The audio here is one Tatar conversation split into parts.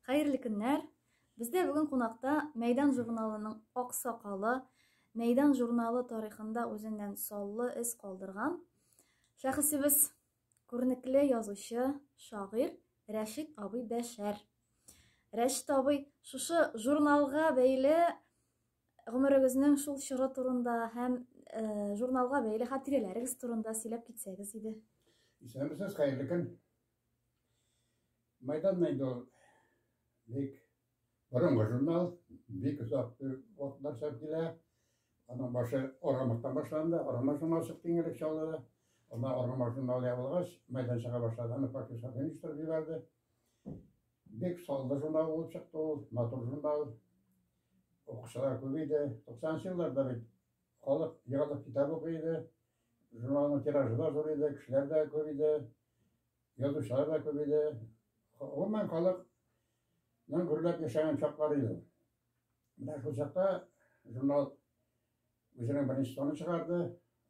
Хәерле көннәр! Бездә бүген кунакта Мәйдан журналының аксакалы, Мәйдан журналы тарихында үзеннән саллы эз калдырган шәхесебез, күренекле язучы, шагыйрь Рәшит абый Бәшәр. Рәшит абый, шушы журналга бәйле гомерегезнең шул чоры турында һәм э, журналга бәйле хатирәләрегез турында сөйләп китсәгез иде. Исәнмесез, хәерле көн. Майдан инде ул бик борынгы журнал, бик озак вакытлар чыгып килә. Аның башы Аргамактан башланды. Аргамак журнал чыкты иң элек Чаллыда. Анда Аргамак журналы ябылгач, Майдан чыга башлады. Аны Факил Сафин оештырып җибәрде. Бик саллы журнал булып чыкты ул, матур журнал. Укучылар күп иде. 90 елларда бит халык егылып китап укый иде. Журналның тиражы да зур иде, кешеләр дә күп иде. Язучылар да күп иде. Гомумән, халыкның гөрләп яшәгән чаклары иде. Менә шул чакта журнал үзенең беренче санын чыгарды.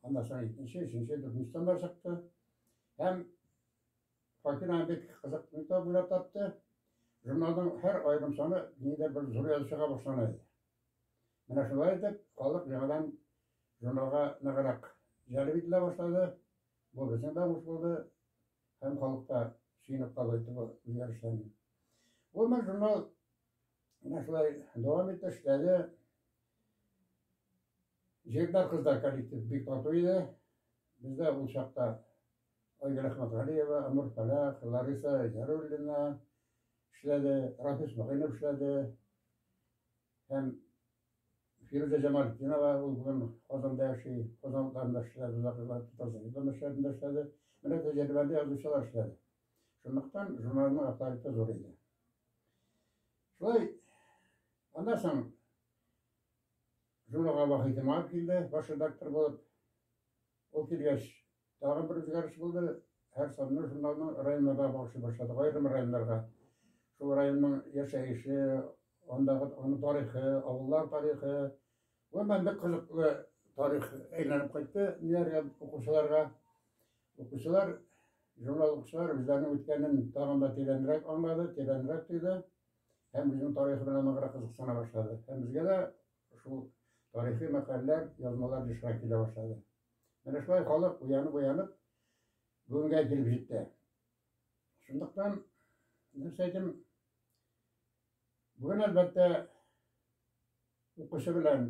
Аннан соң икенче, өченче, дүртенче саннар чыкты. Һәм Факир бик кызык метод уйлап тапты. Журналның һәр аерым саны ниндидер бер зур язучыга башлана иде. Менә шулай итеп, халык яңадан журналга ныграк җәлеп ителә башлады. Бу безнең дә уңыш булды һәм халык та сөенеп кабул итте бу үзгәрешләрне. Гомумән, журнал менә шулай дәвам итте, эшләде. Егетләр, кызлар коллектив бик тату иде. Бездә ул чакта Айгөл Әхмәтгалиева, Амур Фәләх, Лариса Яруллина эшләде, Рафис Мөгыйнов эшләде. Һәм Фирүзә Җамалетдинова, ул бүген Казанда яши, Казан утларында эшләде, озак еллар Татарстан нәшриятында эшләде. Менә тәҗрибәле язучылар эшләде. Шунлыктан журналның авторитеты зур иде. Шулай, аннан соң журналга Вахит Имамов килде, баш редактор булып. Ул килгәч, тагын бер үзгәреш булды. Һәр санны журналның районнарга багышлый башладык, аерым районнарга. Шул районның яшәеше, андагы аның тарихы, авыллар тарихы. Гомумән, бик кызыклы тарих әйләнеп кайтты ниләргә, укучыларга. Укучылар, журнал укучылар үзләренең үткәнен тагын да тирәнрәк аңлады, тирәнрәк тойды һәм үзенең тарихы белән ныграк кызыксына башлады. Һәм безгә дә шул тарихи мәкаләләр, язмалар ешрак килә башлады. Менә шулай халык уянып-уянып бүгенгә килеп җитте. Шунлыктан, нәрсә әйтим, бүген әлбәттә укучы белән